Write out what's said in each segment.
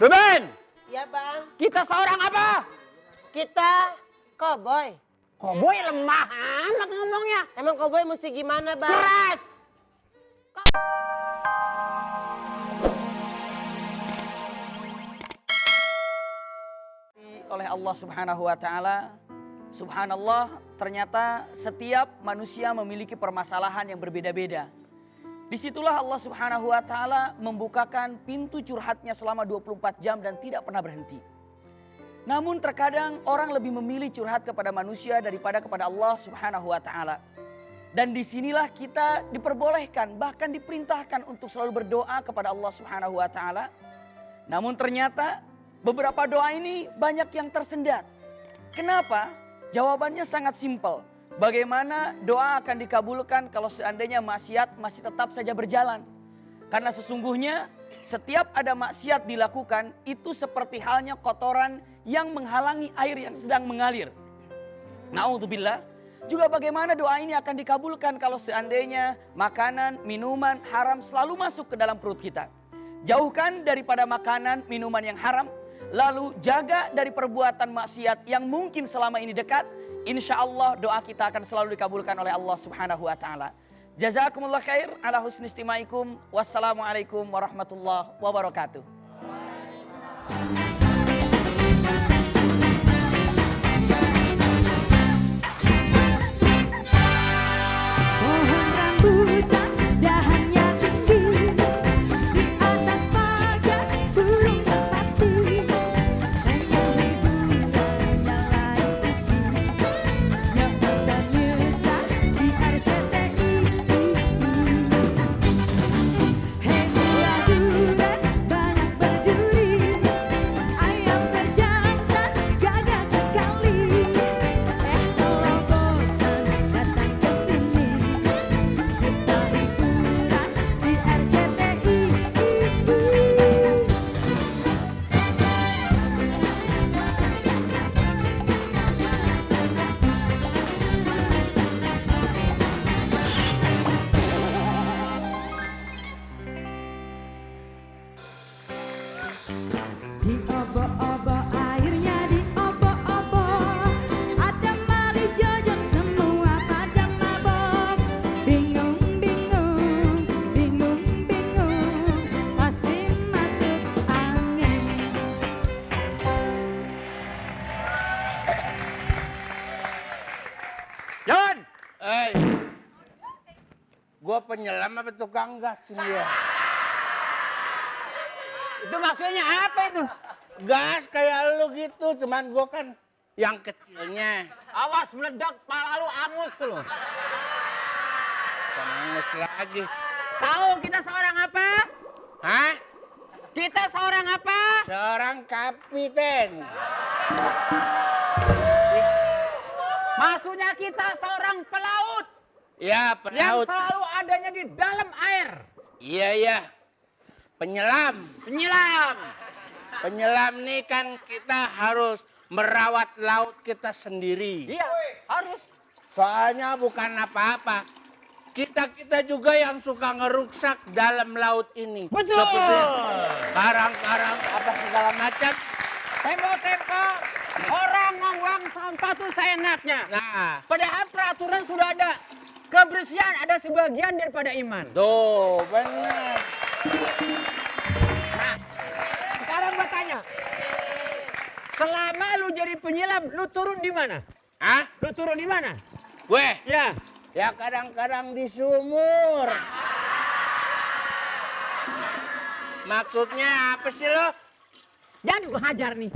Ruben, Ya bang, kita seorang apa? kita koboi. Koboi lemah amat ngomongnya. Emang koboi mesti gimana bang? Keras. Oleh Allah Subhanahu wa taala. Subhanallah, ternyata setiap manusia memiliki permasalahan yang berbeda-beda. Disitulah Allah Subhanahu wa taala membukakan pintu curhatnya selama 24 jam dan tidak pernah berhenti. Namun terkadang orang lebih memilih curhat kepada manusia daripada kepada Allah Subhanahu wa taala. Dan disinilah kita diperbolehkan, bahkan diperintahkan untuk selalu berdoa kepada Allah Subhanahu wa taala. Namun ternyata beberapa doa ini banyak yang tersendat. Kenapa? Jawabannya sangat simpel. Bagaimana doa akan dikabulkan kalau seandainya maksiat masih tetap saja berjalan? Karena sesungguhnya setiap ada maksiat dilakukan itu seperti halnya kotoran yang menghalangi air yang sedang mengalir. Na'udzubillah. Juga bagaimana doa ini akan dikabulkan kalau seandainya makanan, minuman haram selalu masuk ke dalam perut kita. Jauhkan daripada makanan, minuman yang haram. Lalu jaga dari perbuatan maksiat yang mungkin selama ini dekat. Insya Allah doa kita akan selalu dikabulkan oleh Allah Subhanahu wa taala. Jazakumullah khair ala husni istimaikum. Wassalamualaikum warahmatullahi wabarakatuh. Pohon rambutan dahannya tinggi, di atas pagar burung merpati, hanya hiburan jalan kaki, yang nonton Newstar di RCTI. Hei mula duren banyak berduri, ayam berjantan gagah sekali. Kalau bosan datang ke sini, kita hiburan di RCTI. Di obo-obo airnya di obo-obo, ada malih jojong semua pada mabok. Bingung, bingung, bingung, bingung, pasti masuk angin. John, Gua penyelam apa tukang gas ini ya? itu maksudnya apa itu? Gas kayak lu gitu, cuman gua kan yang kecilnya. Awas meledak, pala lu angus lu. Angus lagi. Tahu kita seorang apa? Hah? Kita seorang apa? Seorang kapiten. Maksudnya kita seorang pelaut Ya, yang pelaut. selalu adanya di dalam air. Iya, iya. Penyelam. Penyelam. Penyelam nih kan kita harus merawat laut kita sendiri. Iya, harus. Soalnya bukan apa-apa. Kita juga yang suka ngeruksak dalam laut ini. Betul. Seperti karang-karang apa segala macam. Tembok-tembok, orang membuang sampah tuh seenaknya. Nah, Padahal peraturan sudah ada. Kebersihan ada sebagian daripada iman. tuh benar. Nah, sekarang gua tanya. Selama lu jadi penyelam, lu turun di mana? Hah? Lu turun di mana? Gue? Ya. Ya kadang-kadang di sumur. Maksudnya apa sih lo? Jangan gua hajar nih.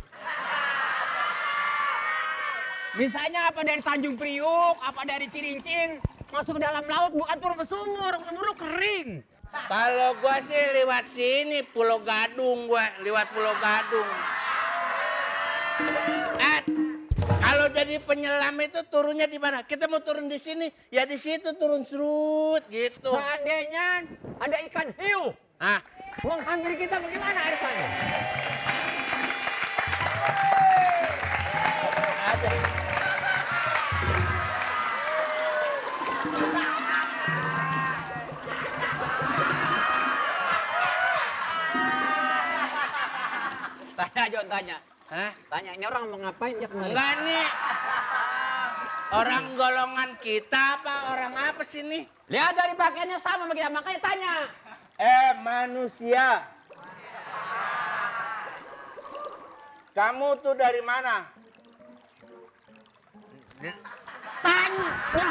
Misalnya apa dari Tanjung Priuk, apa dari Cilincing, masuk ke dalam laut bukan turun ke sumur lu kering. Kalau gua sih lewat sini, Pulau Gadung gua, lewat Pulau Gadung. Kalau jadi penyelam itu turunnya di mana? Kita mau turun di sini, ya di situ turun serut gitu. Seandainya ada ikan hiu Ah, menghampiri kita, bagaimana air sana? ada. Jon tanya. Hah? Tanya ini orang mau ngapain dia kemarin? Enggak nih. Orang golongan kita apa orang apa sih nih? Lihat dari pakaiannya sama sama kita, makanya tanya. Manusia. Kamu tuh dari mana? Tanya. Ya,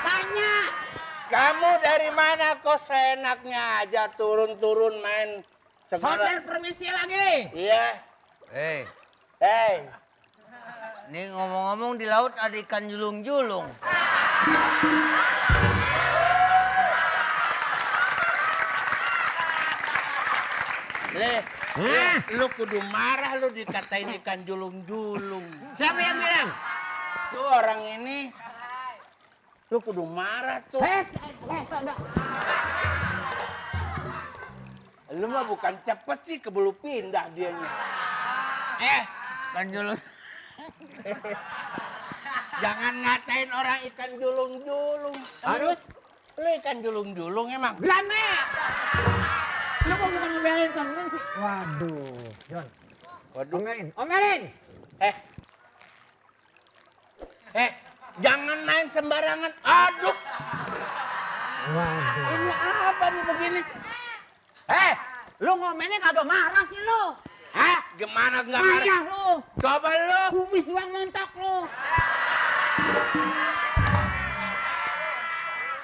tanya. Kamu dari mana? Kok seenaknya aja turun-turun main segala. Hotel permisi lagi. Iya. Hei. Ini ngomong-ngomong di laut ada ikan julung-julung. Lu kudu marah lu dikatain ikan julung-julung. Siapa yang bilang? Tuh orang ini. Lu kudu marah tuh. Lu mah bukan cepet sih, keburu pindah dianya. Ikan julung. Jangan ngatain orang ikan julung-julung. Harus. Lu ikan julung-julung emang. Grame. Lu kok bukan ngomelin kan sih? Waduh, Jon. Waduh. Omelin. Jangan main sembarangan. Aduh. Waduh. Ini apa nih begini? Lu ngomelnya kagak marah sih lu. Hah? Gimana nggak marah? Marah lu. Coba lu. Kumis doang montok lu.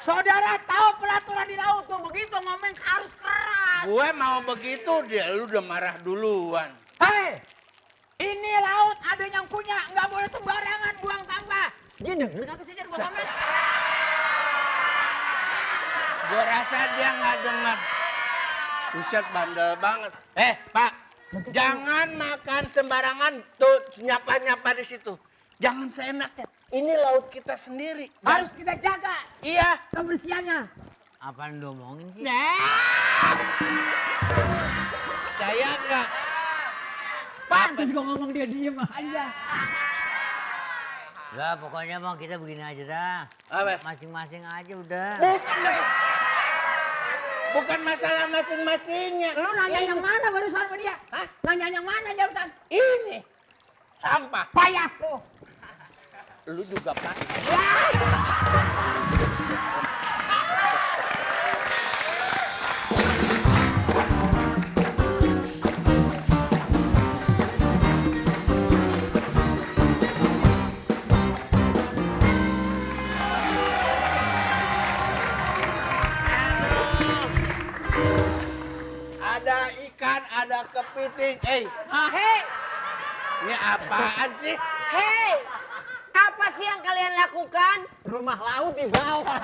Saudara tahu pelaturan di laut tuh begitu ngomong harus keras. Gue mau begitu dia, lu udah marah duluan. Hei, ini laut ada yang punya, nggak boleh sembarangan buang sampah. Dia denger kagak sih gua ngomong? Gue rasa dia nggak dengar. Buset bandel banget. Pak, jangan makan sembarangan tuh nyapa-nyapa di situ. Jangan seenaknya. Ini laut kita sendiri. Harus kita jaga Iya. kebersihannya. Apaan lu omongin sih? Saya nggak. Pantes gua ngomong dia diem aja. Lah pokoknya mah kita begini aja dah. Apa? Masing-masing aja udah. Bukan masalah masing-masingnya. Lu nanya yang mana barusan sama dia? Hah? Nanya yang mana jauhan? Ini sampah. Payah lu. Lu juga pak. Ada ikan, ada kepiting. Hei, Ini apaan sih? hei, apa sih yang kalian lakukan? Rumah laut di bawah.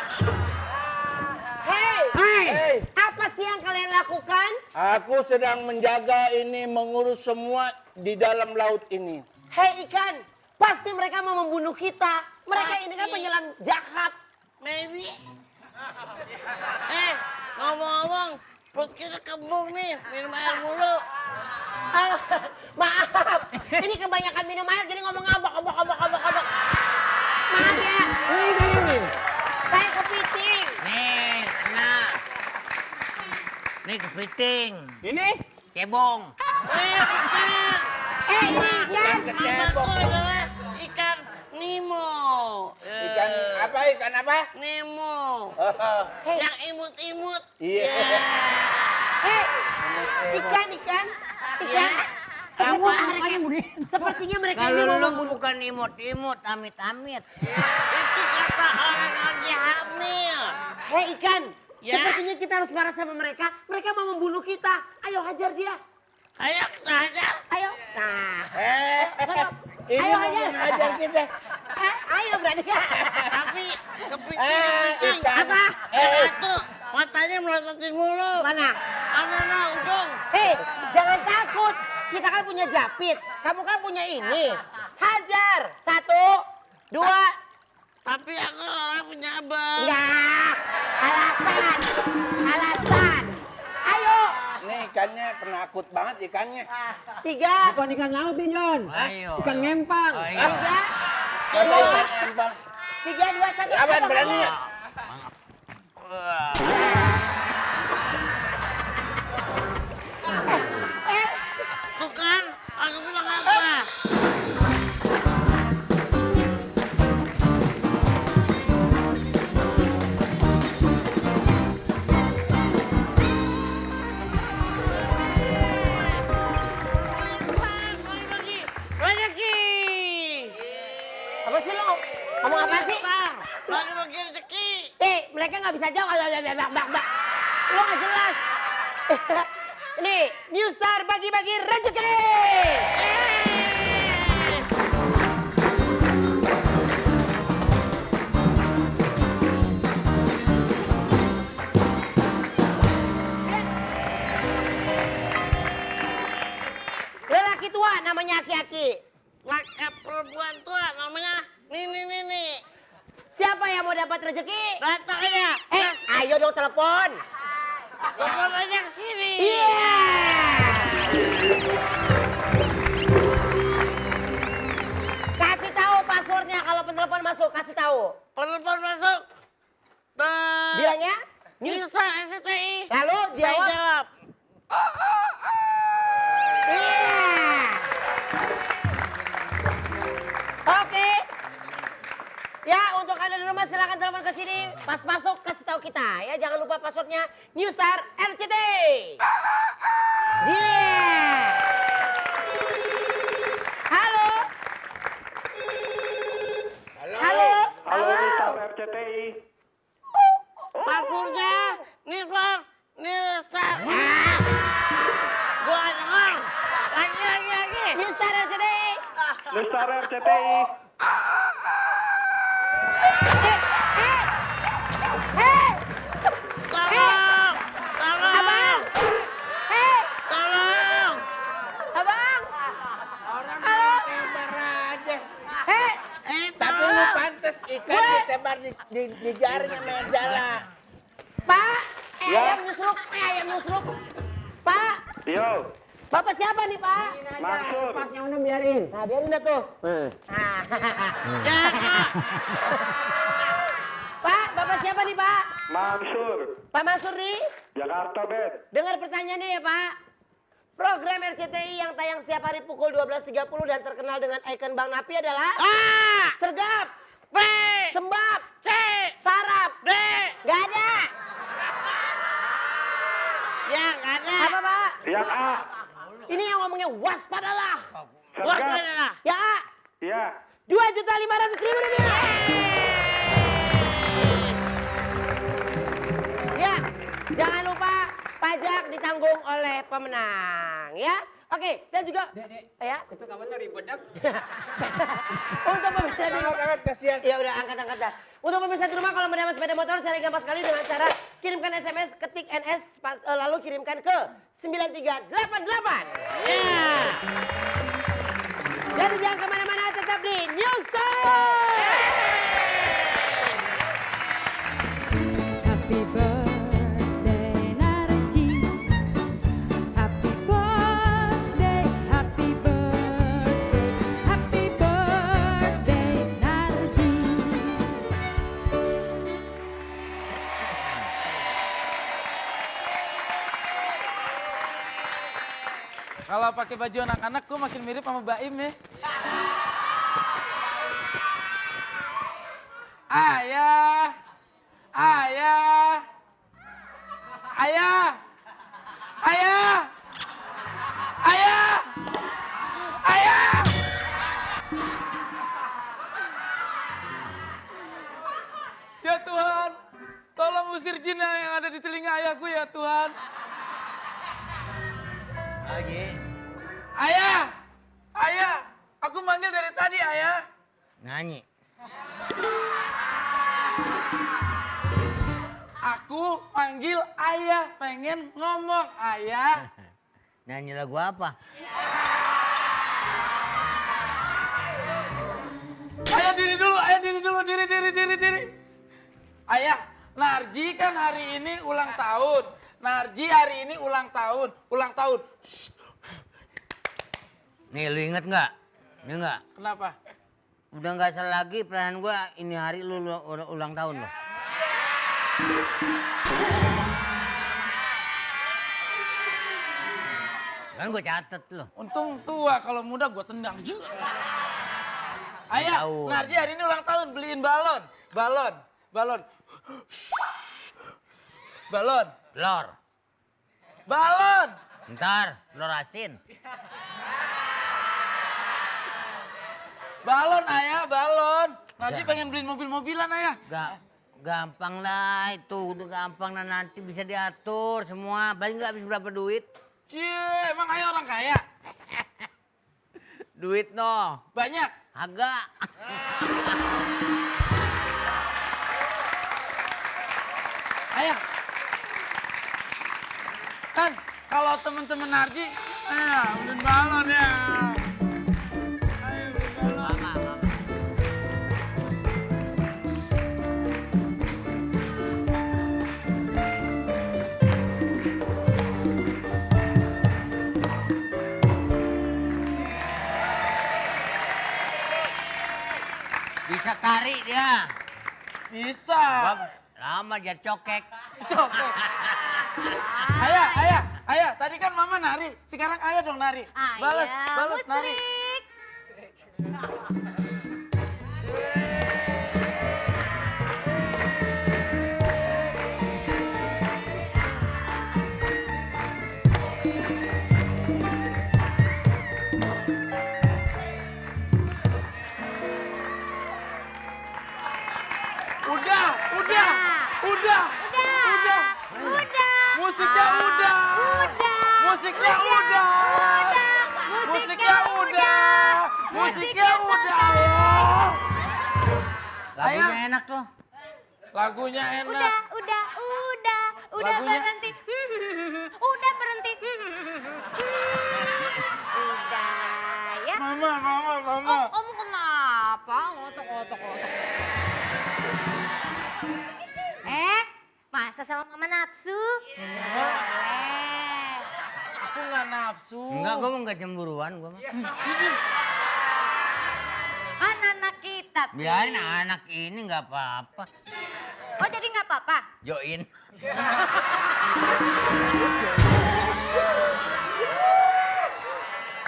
Hei, apa sih yang kalian lakukan? Aku sedang menjaga ini, mengurus semua di dalam laut ini. Hei ikan, pasti mereka mau membunuh kita. Mereka ini kan penyelam jahat. Maybe. Ngomong-ngomong, perut kita kembung nih, minum air mulu. Ah, maaf, ini kebanyakan minum air jadi ngomong abok. Maaf ya. Saya kepiting. Nih, nah. Nih kepiting. Ini Cebong. Ini ikan. Bukan kecebong. Aku adalah ikan Nemo. Ikan apa? Ikan apa? Nemo. Hei, Yang imut-imut. Iya. hei, ikan. Sepertinya mereka ini Kalau mau lu membunuh. bukan imut-imut, amit-amit. Itu kata orang yang lagi hamil. Hei ikan, Ya? sepertinya kita harus marah sama mereka. Mereka mau membunuh kita. Ayo hajar dia. Ayo, hajar. Ayo. Nah. Ini Ayo, mau hajar. mengajar kita. Ayo berani. Tapi kepiting. Ikan. Apa? Satu, matanya melototin mulu. Mana? Ano, ujung. Hei, jangan takut. Kita kan punya japit. Kamu kan punya ini. Hajar. 1, 2. Tapi aku orang punya abang. Enggak. Alasan. Ayo. Ini ikannya penakut banget ikannya. 3, bukan ikan laut nih Jon. Ayo. Ikan ngempang. Ayo. 3, Coba 2, ikan empang. 3, 2, 1. Abang berani ya? Tuh kan, aku bilang Lo nggak jelas. Nih, New Star bagi-bagi rezeki. Lelaki tua namanya aki-aki. Perempuan tua namanya Nini. Siapa yang mau dapat rezeki? Datang aja. Ayo dong telepon. Telepon aja ke sini. Iya. Kasih tahu passwordnya kalau penelpon masuk. Kasih tahu. Telepon masuk. Bilangnya? Nisa SCTI. Lalu Saya jawab. jawab. Iya. Oke. Ya, untuk Anda di rumah silakan telepon ke sini. Pas masuk kasih tahu kita ya. Jangan lupa passwordnya New Star RCTI. Yeah. Halo. Halo. Halo, Nisar RCTI. Passwordnya Nisa. Gua dengar. Lagi. New Star RCTI. Nisar RCTI. Tolong. Abang. Tolong. Abang. Orang Halo. tebar aja. Tapi Tolong. lu pantes ikan ditebar di jaringnya meja lah. Pak, ayam nyusruk. Pak, Yo, Bapak siapa nih, Pak? Maksud. Nah, biarin dah tuh. Pak, Bapak siapa nih, Pak? Mansur. Pak Mansur nih. Jakarta, Bet. Dengar pertanyaannya ya, Pak. Program RCTI yang tayang setiap hari pukul 12.30 dan terkenal dengan ikon Bang Napi adalah Sergap, B. Sembab, C. Sarap. D. Gak ada. Ya, nggak ada. Apa, Pak? Yang A. Ini yang ngomongnya waspadalah. Wah, Sergap. nggak ada. Ya, A. Ya. 2.500.000 rupiah. Ya, jangan lupa pajak ditanggung oleh pemenang, ya. Oke, dan juga ya. Itu kamarnya ribet dah. Untuk pemirsa di rumah, Angkat, kasihan. ya udah angkat dah. Untuk pemirsa di rumah kalau mendapat sepeda motor cari gampang sekali dengan cara kirimkan SMS, ketik NS, lalu kirimkan ke 9388. Ya. Jadi jangan kemana-mana, tetap di New Star. Happy birthday Narji. Happy birthday, happy birthday, happy birthday Narji. Kalau pakai baju anak-anak gue makin mirip sama Baim ya. Ayah. Ya Tuhan, tolong usir jin yang ada di telinga ayahku ya Tuhan. Haji, Ayah, aku manggil dari tadi ayah. nyanyi. Aku manggil ayah, pengen ngomong ayah. Nyanyi lagu apa? Ayah diri dulu, diri. Ayah, Narji kan hari ini ulang tahun. Shh. Nih, lu inget nggak? Ini nggak? Kenapa? Udah nggak salah lagi perasaan gua ini hari lu ulang tahun lo. Kan gua catet lo. Untung tua, kalau muda gue tendang. Ayah, Tahu. Narji hari ini ulang tahun, beliin balon. Lor. Balon. Ntar, lor asin. Balon ayah, balon. Narji Ya. pengen beliin mobil-mobilan ayah. Gampang lah itu, udah gampang nah nanti bisa diatur semua. Paling nggak habis berapa duit? Cie, emang ayah orang kaya? Duit no. Banyak? Agak. Ayah. Kan kalau teman-teman Narji, beliin balon ya. Ayo beliin balon. Mama. Bisa tarik dia. Bisa. Lama jadi cokek. Cokek. Ayah, tadi kan mama nari, sekarang ayah dong nari. Balas nari. Udah. Musiknya udah. Lagunya enak tuh. Lagunya enak. Udah Lagunya- berhenti. Udah berhenti. Udah ya. Mama. Kamu kenapa? Ngotok. Masa sama mama nafsu? Aku nggak nafsu. Enggak, gue mau nggak cemburuan gue mah. Anak-anak kita. Biarin anak ini nggak apa-apa. Oh jadi nggak apa-apa? Join.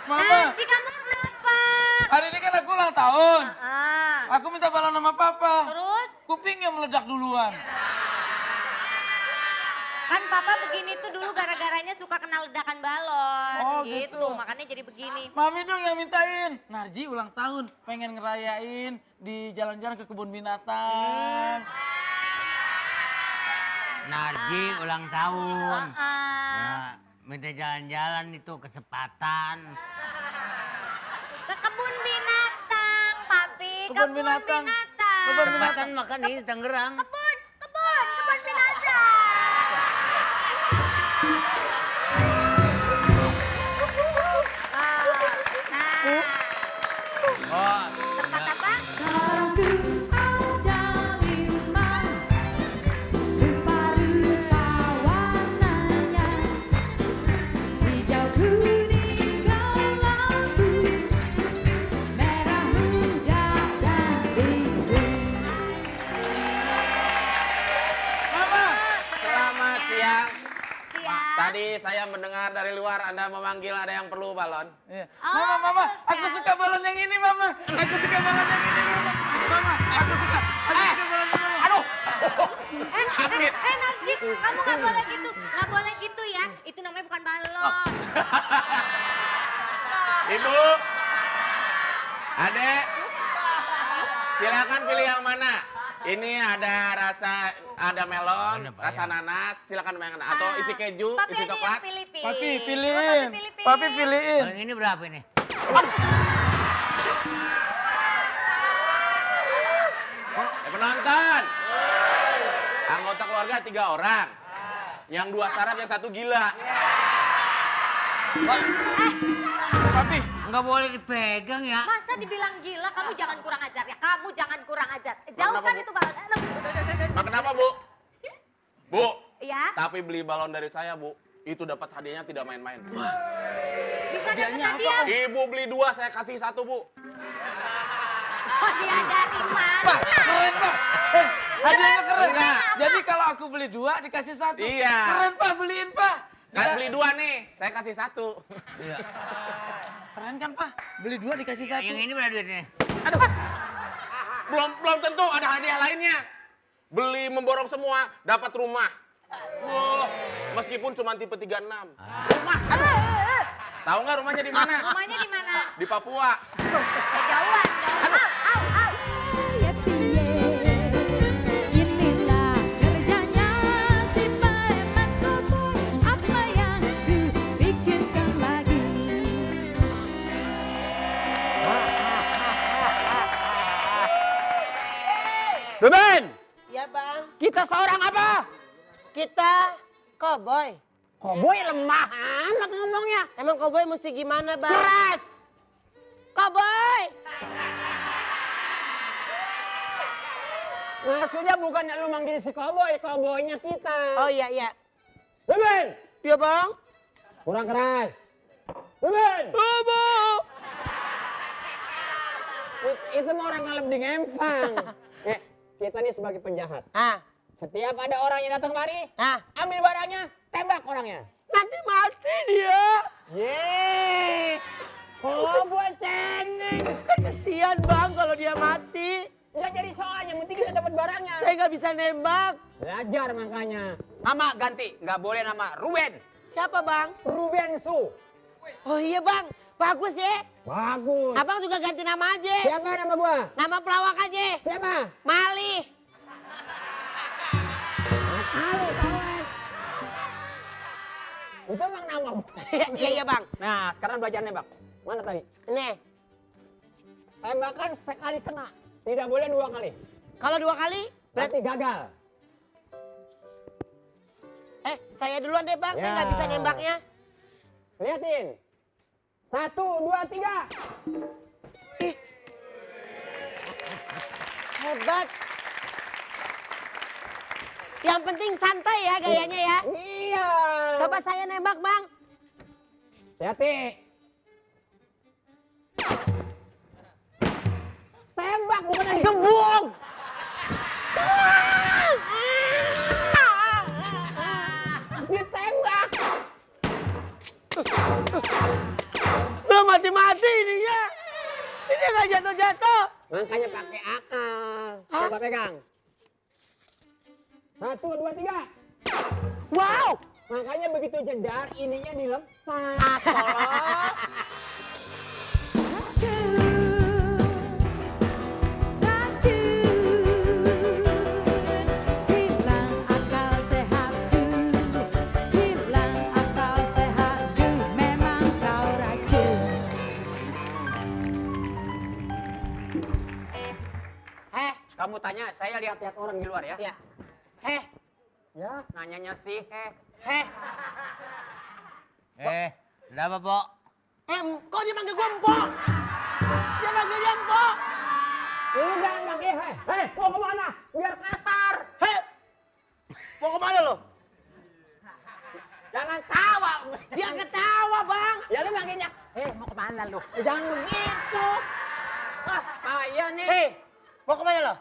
Mama, Nanti kamu kenapa? hari ini kan aku ulang tahun. Ah. Aku minta balon sama papa. Terus? Kupingnya meledak duluan. Kan papa begini tuh dulu gara-garanya suka kena ledakan balon. Oh, gitu. gitu. Makanya jadi begini. Mami dong yang mintain. Narji ulang tahun, pengen ngerayain di jalan-jalan ke kebun binatang. Narji ulang tahun. Ah. Ya, minta jalan-jalan itu kesempatan. Ke kebun binatang, papi. Kebun binatang. Kebun Kesempatan makan ini di Tangerang. Kebun binatang. Oh, Tempat apa? Aku ada 5, rupa-rupa warnanya, hijau kuning kelambu, merah muda dan biru. Mama, Selamat siang. Siang. Tadi saya mendengar dari luar Anda memanggil ada yang perlu balon. iya. Oh, Mama, aku siang. suka balon yang ini, Mama. Aku suka balon yang ini, Mama. Mama, aku suka balon yang ini. Aduh. Narji, kamu nggak boleh gitu. Nggak boleh gitu ya. Itu namanya bukan balon. Ibu. Adek. Silakan pilih yang mana. Ini ada ada melon, rasa nanas, silakan yang mana. Atau isi keju, Papi isi aja coklat. yang pilih-pilih. Papi, Coba pilihin. pilih-pilih. Papi, pilihin. kalau ini berapa ini? Penonton. Anggota keluarga 3 orang. Yang 2 sarap, yang 1 gila. Papi, Nggak boleh dipegang ya. Masa dibilang gila, kamu jangan kurang ajar ya. Kamu jangan kurang ajar. Kenapa, Jauhkan Bu? itu balon. Mak kenapa, Bu? Bu, Ya, tapi beli balon dari saya, Bu. Itu dapat hadiahnya tidak main-main. bisa dapat Hadiahnya apa, hadiah. Ibu beli 2, saya kasih 1, Bu. Hadiah dari mana? keren, Pak. Hadiahnya keren. Enggak. Jadi kalau aku beli 2, dikasih 1. Iya. Keren, Pak. Beliin, Pak. Kan beli 2 nih, saya kasih 1. Iya. Keren kan, Pak? Beli 2, dikasih 1. Yang ini berapa duitnya? Belum tentu ada hadiah lainnya. Beli memborong semua, dapat rumah. Wah, meskipun cuma tipe 36. Rumah, aduh. Tahu nggak rumahnya di mana? Rumahnya di mana? Di Papua. Kejauhan. Au. Ya piye, inilah Kita koboi. Koboi lemah amat ngomongnya. Emang koboi mesti gimana, Bang? Keras. Koboi. Maksudnya bukannya lu manggil si koboi, koboinya kita. Oh iya. Ruben, Iya, Bang. kurang keras. Ruben. Itu mah orang ngalep di ngempang. Kita nih sebagai penjahat. Ah, Setiap ada orang yang datang kemari, ah. ambil barangnya, tembak orangnya. Nanti mati dia. Yeay, koboi cengeng. Kan kesian, Bang, kalau dia mati. Nggak jadi soalnya, penting kita dapat barangnya. Saya nggak bisa nembak. Belajar makanya. Nama ganti, nggak boleh nama Ruben. Siapa, Bang? Ruben Su. Oh iya, Bang. Bagus ya. Bagus. Abang juga ganti nama aja. Siapa nama gua? Nama pelawak aja. Siapa? Mali. Itu emang nama. Iya, Bang. Nah, sekarang belajar nembak. Mana tadi? Nih, Tembakan sekali kena. Tidak boleh 2 kali. kalau 2 kali, Berarti gagal. saya duluan deh, Bang. Saya Ya. nggak bisa nembaknya. Lihatin. 1, 2, 3. Hebat. Yang penting santai ya gayanya ya. Iya. Coba saya nembak, Bang. Hati-hati. Tembak bukan digebuk. Ditembak. Lo mati-mati ininya. Ini nggak jatuh-jatuh. Makanya pakai akal. Coba pegang. 1, 2, 3. Wow. Makanya begitu jedar, ininya dilepas. Tolong. Hilang akal sehatku, hilang akal sehatku, memang kau racun. Kamu tanya, saya lihat-lihat orang di luar ya. Ya. Ya. Nanyanya sih, Udah apa, Pok? Kok dia manggil gua Empok? Dia manggil dia Empok. Udah, pakai hei, mau kemana? Biar kasar. Mau kemana lo? Jangan tawa. Dia ketawa, Bang. Ya lu manggilnya, mau kemana lu? Jangan begitu. Ayah nih. Mau kemana lo?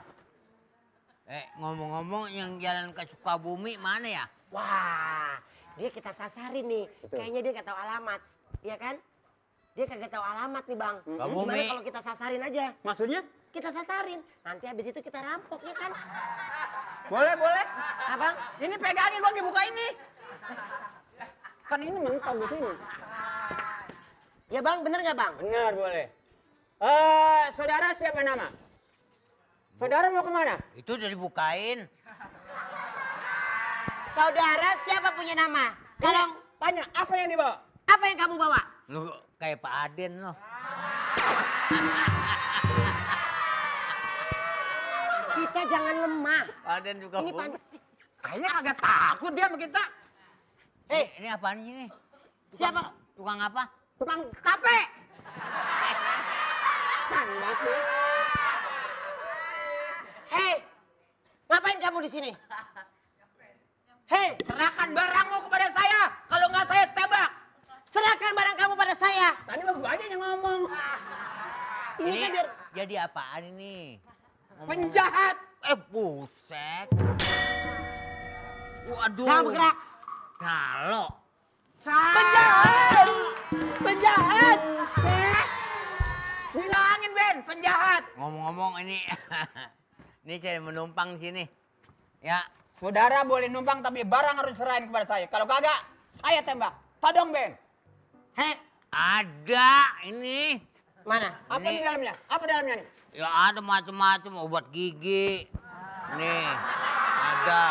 Ngomong-ngomong yang jalan ke Sukabumi mana ya? Wah, dia kita sasarin nih. Kayaknya dia nggak tahu alamat, iya kan? Dia kagak tahu alamat nih, Bang. Sukabumi. Gimana kalau kita sasarin aja? Maksudnya? Kita sasarin, nanti habis itu kita rampok, ya kan? Boleh. Abang? Ini pegangin, Bang, dibuka ini. Kan ini mentok di sini. Ya, Bang, bener nggak, Bang? Benar, boleh. Saudara siapa nama? Saudara mau kemana? Itu udah dibukain. Saudara siapa punya nama? Kalau Tanya, apa yang dibawa? apa yang kamu bawa? Lu kayak Pak Aden loh. Kita jangan lemah. Pak Aden juga Ini bu. pantas. Kayaknya agak takut dia sama kita. Ini apaan sih ini? Siapa? Tukang apa? Tukang tape. Tanda tuh. Hei, ngapain kamu di sini? Hei, Serahkan barangmu kepada saya. Kalau nggak saya tembak. serahkan barang kamu pada saya. Tadi mah gua aja yang ngomong. Ini kan biar Jadi apaan ini? Penjahat. Buset. Waduh. jangan bergerak. Kalau. Penjahat! Penjahat! Bilangin, Ben, penjahat. Ngomong-ngomong ini. Ini saya menumpang sini. Ya. Saudara boleh numpang tapi barang harus serahin kepada saya. Kalau kagak, saya tembak. Todong, Ben. Hei, Ada ini. mana? Apa Ini- di dalamnya? Apa dalamnya nih? Ya ada macam-macam obat gigi. Nih. Ada.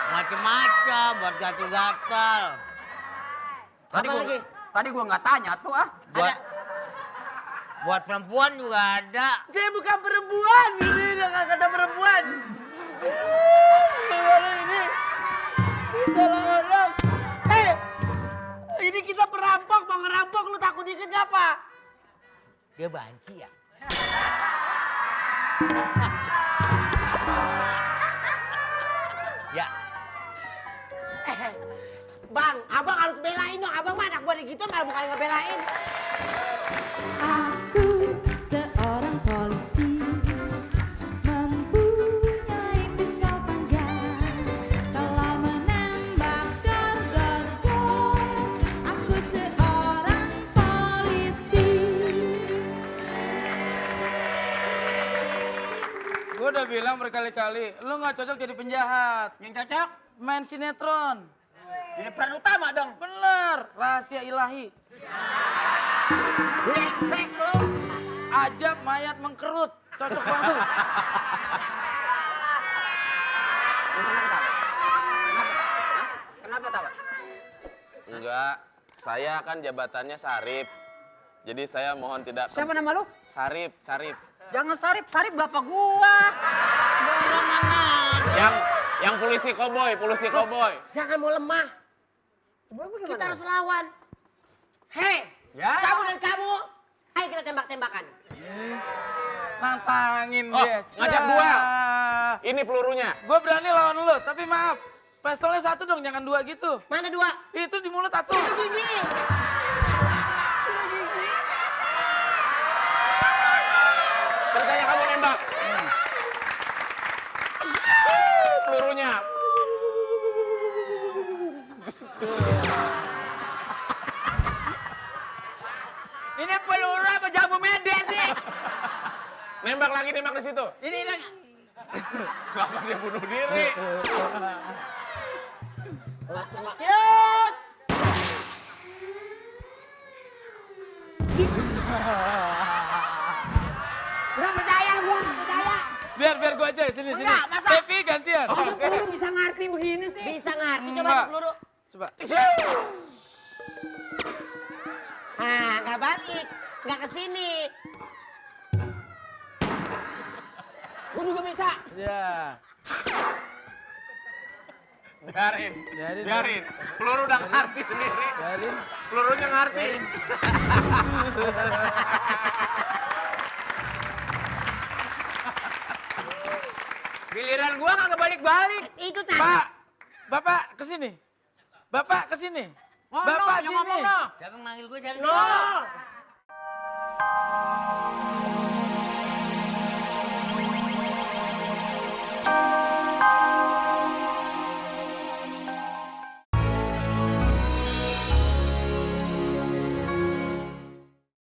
Macam-macam buat gatal-gatal. Apa lagi? Tadi gua nggak tanya tuh ah. Buat perempuan juga ada. Saya bukan perempuan. Ini udah nggak kata perempuan. Gimana ini? Salah orang. Ini kita perampok, mau ngerampok, lu takut dikit gak, Pak? Dia banci ya? Ya, Bang, abang harus belain dong. Abang mah anak gua gitu malah bukan ngebelain. Aku seorang polisi mempunyai pistol panjang. Kalau menembak dar. Aku seorang polisi. Gue udah bilang berkali-kali, lu nggak cocok jadi penjahat. Yang cocok? Main sinetron. Jadi peran utama dong. Bener, rahasia ilahi. Brengsek lo. Ajab mayat mengkerut. Cocok banget. Kenapa tahu? Enggak, saya kan jabatannya Sarip. Jadi saya mohon tidak... Siapa nama lu? Sarip. Jangan Sarip bapak gua. Yang polisi koboi. Jangan mau lemah. Kita harus lawan. Hei, kamu dan kamu. Ayo kita tembak-tembakan. Nantangin Oh, dia. ngajak duel. Ini pelurunya. Gue berani lawan lu, tapi maaf. Pistolnya satu dong, jangan dua gitu. Mana dua? Itu di mulut satu. Itu gigi. Ceritanya kamu nembak. Pelurunya. Ini peluru apa jamu medes sih? Nembak lagi di situ. Ini. Kenapa dia bunuh diri? Yuk. Nggak percaya gua, nggak percaya. Biar gue aja, sini. Enggak, masa? Tapi gantian. Masa peluru bisa ngerti begini sih? Bisa ngerti, coba Enggak. peluru. Coba. Nah, nggak balik, nggak ke sini. Gua juga bisa. Ya. Biarin. Peluru udah ngerti sendiri. Biarin. Pelurunya ngerti. Giliran gua nggak kebalik-balik. Itu tadi. Pak, Bapak kesini. Bapak kesini. Bapak sini. siapa yang manggil gue? Siapa? No.